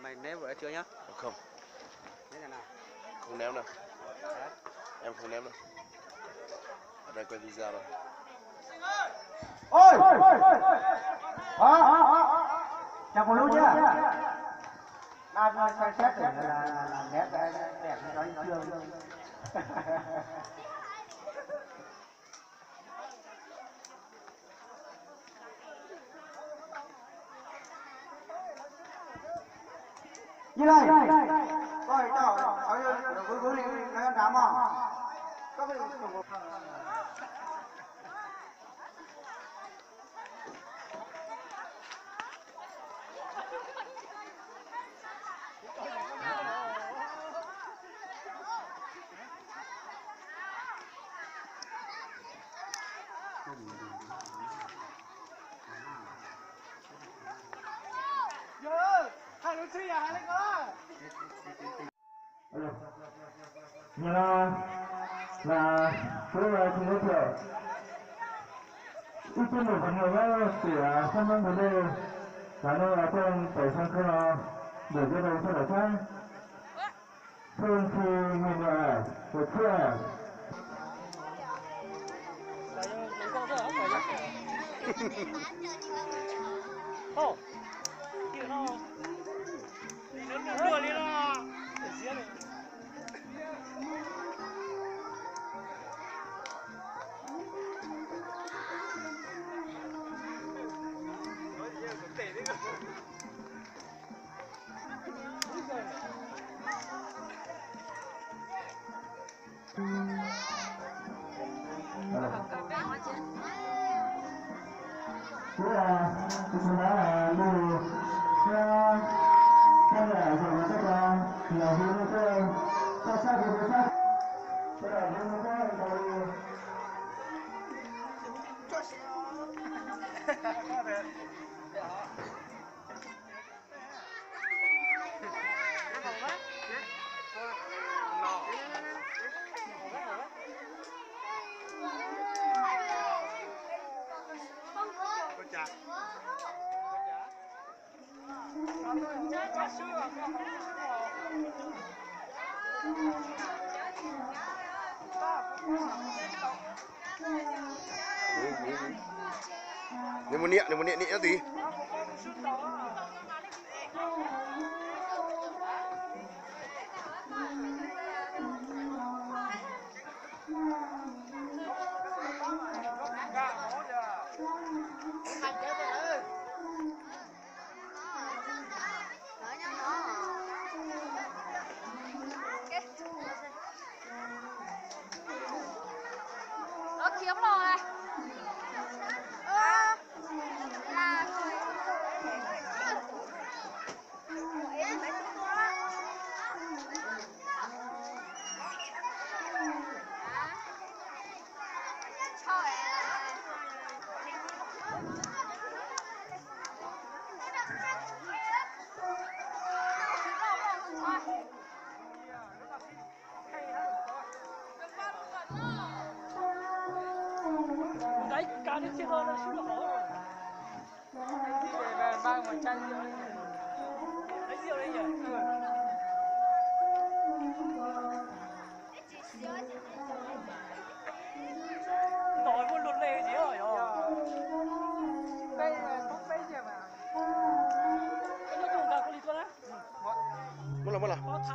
Mày né vụ đó chưa nhá? Không. Né thằng nào? Không ném đâu. Hả? Em không ném đâu. Ở đây quay video rồi. Ôi! Hả? Chào mừng Lũ nhá. Đang xem xét để là, là, là né cái đẹp cho anh Trương. Như này, coi cho, coi, đừng có, có đi, nó dám không? Có cái, Alo. Nhà là, là tôi là không có thở. Ít nhất một phần người đó thì à, không có người đây. Là nơi là tôi tẩy sang thơ, để cho đầu thơ ở sáng. Thơ thì mình là của thưa. Nws mus niam, nws mus niam niam nyob tid. Muab los, muab los.